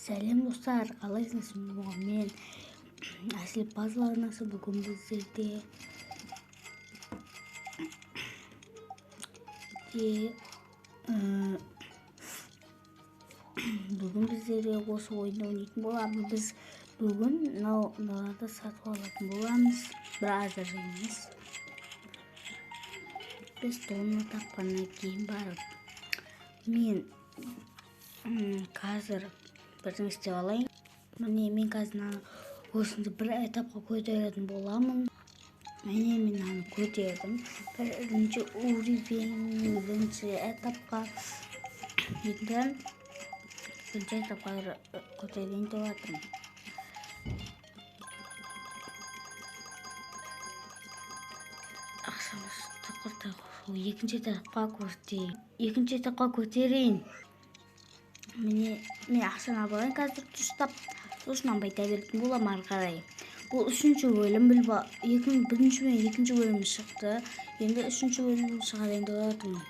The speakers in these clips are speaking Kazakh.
Сәлем достар, қалайсыңыз? Мен Әсел пазл арнасы. Бүгін біздерде бүгін біздерде осы ойынды ойнайтын боламыз. Біз бүгін мыналарды сатып алатын боламыз. Бірақ әзірше емес. Біз тонна тапқаннан кейін барып мен қазір бірдеңе істеп алайын. Міне, мен қазір мынаны осындай бір этапқа көтеретін боламын. Міне, мен мынаны көтердім. Бірінші уровень, бірінші этапқа. Енді бірінші этапқа көтерейін деп жатырмын. Ақшамыз тықыртай. Екінші этапқа көтерейін. Екінші этапқа көтерейін. Міне, мен ақшаны алып алайын қазір дұрыстап. Сосын байта беретін боламын ары қарай. Бұл үшінші бөлім, бірінші мен екінші бөлім шықты. Енді үшінші бөлім шығарайын деп жатырмын.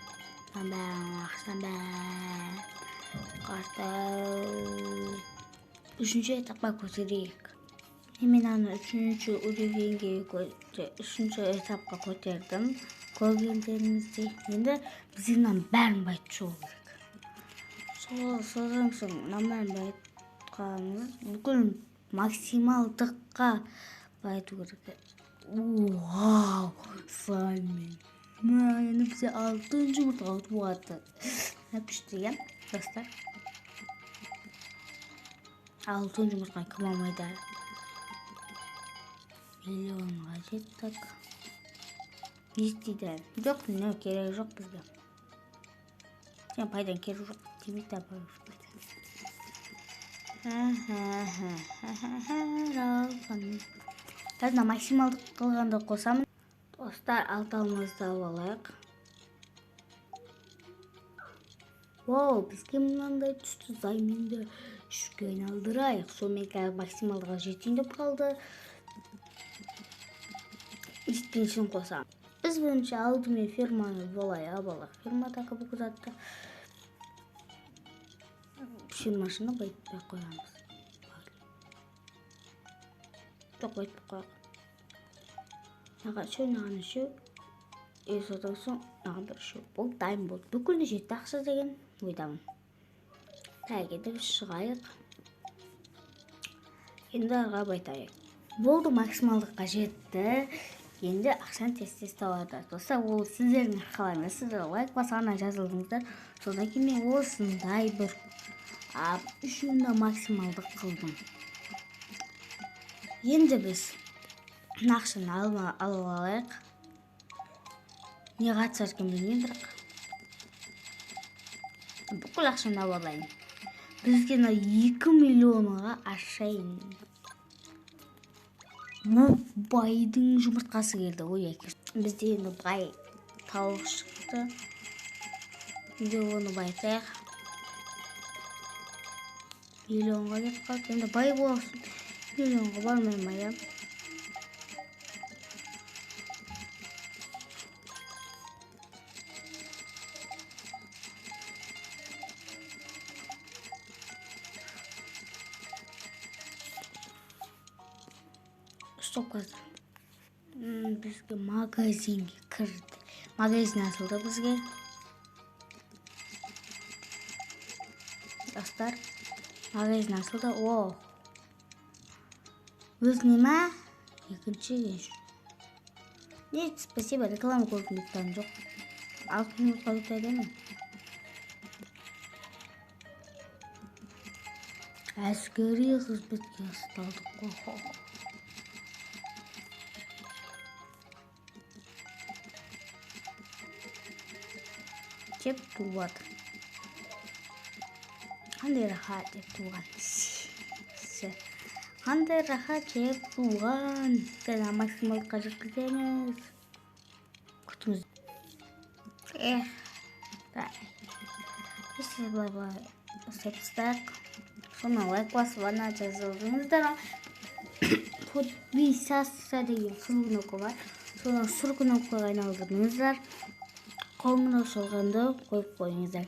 Ақшаның бәрін құртау. Үшінші этапқа көтерейік. Мен аны үшінші уровеньге үшінші этапқа көтердім. Көргендеріңіздей. Енді бізге мынаның бәрін байытып шығу керек. Содан соң мынаның бәрін байытқанымыз бүкіл максималдыққа байыту керек. Вау, слаймен. Мә, енді бізде алтын жұмыртқа туады. Күшті, иә, достар? Алтын жұмыртқа кім алмайды? Миллионға жеттік. Не істейді? Жоқ, не керегі жоқ бізге. Сен пайдаң керегі жоқ. Тимейді да қазір мына максималдық қылғанды қосамын. Достар, алты алмазды алып алайық. Вау, бізге мынандай түсті займенді үшке айналдырайық. Сонымен қазір максималдыға жетейін деп қалды. Жеткеншін қосамын. Біз бірінші алдымен ферманы былай алып алайық. Фермадағы бүкіл затты фермашыны байытпай қоямыз. Жоқ, байытпай қояйық. Мынаған үшеу, мынаған үшеу. Содан соң мынаған бір үшеу. Болды, дайын болды. Бүкіліне жетті ақша деген ойдамын. Так, енді біз шығайық. Енді ары қарай байытайық. Болды, максималдыққа жетті. Енді ақшаны тез-тез табады. Достар, ол сіздердің арқаларыңыз. Сіздер лайк басқаннан жазылдыңыздар. Содан кейін мен осындай бір үшеуін максималдық қылдым. Енді біз мына ақшаны алып алайық. Не қатысы бар екенін білмеймін, бірақ бүкіл ақшаны алып алайын. Бізге мына 2 миллионға ашайын. Бұл байдың жұмыртқасы келді. Ой, әке. Бізде енді бай тауық шықты. Енді оны байытайық. Миллионға кетіп қалды. Енді бай болсын. Миллионға бармай ма, иә? Стоп, қазір. Бізге магазинге кірді. Магазин ашылды бізге. Достар, магазин ашылды. О! Өзіне ма? Екінші кеш. Нет, спасибо, реклама көргім келіп тұрған жоқ. Алты минутқа өтеді ме? Әскери қызметке ұсталдық қой. Деп туады. Қандай рахат деп туған. Қандай рахат деп туған. Жаңа максималдыққа жеткіземіз. Күтіңіз. Эх, да. Если былай былай істеп тастайық. Соны лайк басып ана жазылдыңыздар. Подписаться деген қызыл кнопка бар. Соны сұр кнопкаға айналдырдыңыздар. Қоңырау шалғанды қойып қойыңыздар.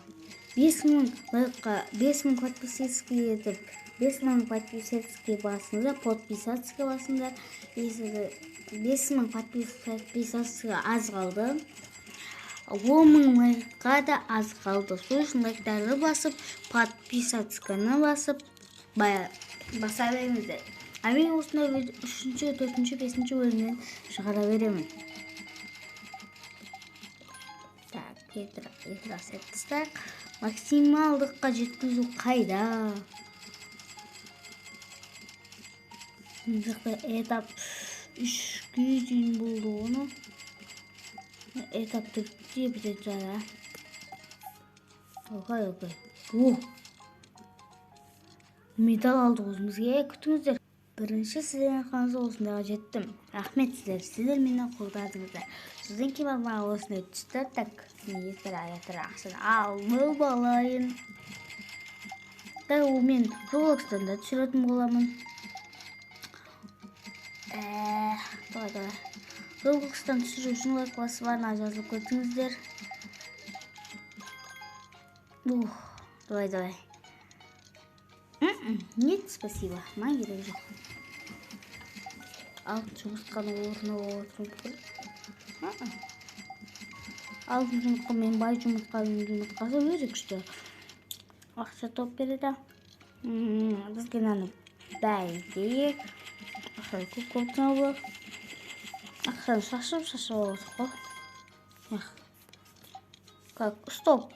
5000 лайкқа, 5000 подписчикке етіп 5000 подписчикке басыңыздар, подписаться басыңдар. Если 5000 подписаться аз қалды. 10 000 лайкқа да аз қалды. Сол үшін лайктарды басып, подписаться басып, баса беріңіздер. А мен осындай үшінші, төртінші, бесінші бөлімнен шығара беремін. Так, екі тастайық. Максималдыққа жеткізу қайда? Мына жақта этап 3-ке дейін болды оны. Этап 4-те бітетін шығар, а? Окей, окей. О! Медаль алдық өзімізге. Күтіңіздер. Бірінші сіздердің арқаңызда осындайға жеттім. Рахмет сіздер. Сіздер мені қолдадыңыздар. Содан кейін маған осындай түсті. Так, екі ақшаны алып алайын. Так, ол мен Роблокстан да түсіретін боламын. Давай, давай. Роблокстан түсіру үшін лайк басып, арнаға жазылып кетіңіздер. Ух, давай, давай. Нет, спасибо. Маған керек жоқ. Алтын жұмыртқаның орнына отырып. Алтын жұмыртқа мен бай жұмыртқаның жұмыртқасы өте күшті. Ақша тауып береді. Бізге мынаны бәйдейік. Ақша көп көп тауып. Ақшаны шашып шашып алып қой. Как, стоп.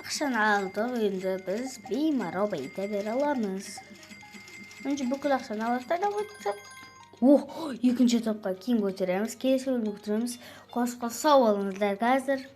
Ақшаны алдық, енді біз беймарал байыта бере аламыз. Önce бүкіл ақшаны алып өтсек. О, екінші этапқа кейін көтереміз, келесі бөлімде көтереміз. Қош, сау болыңыздар қазір.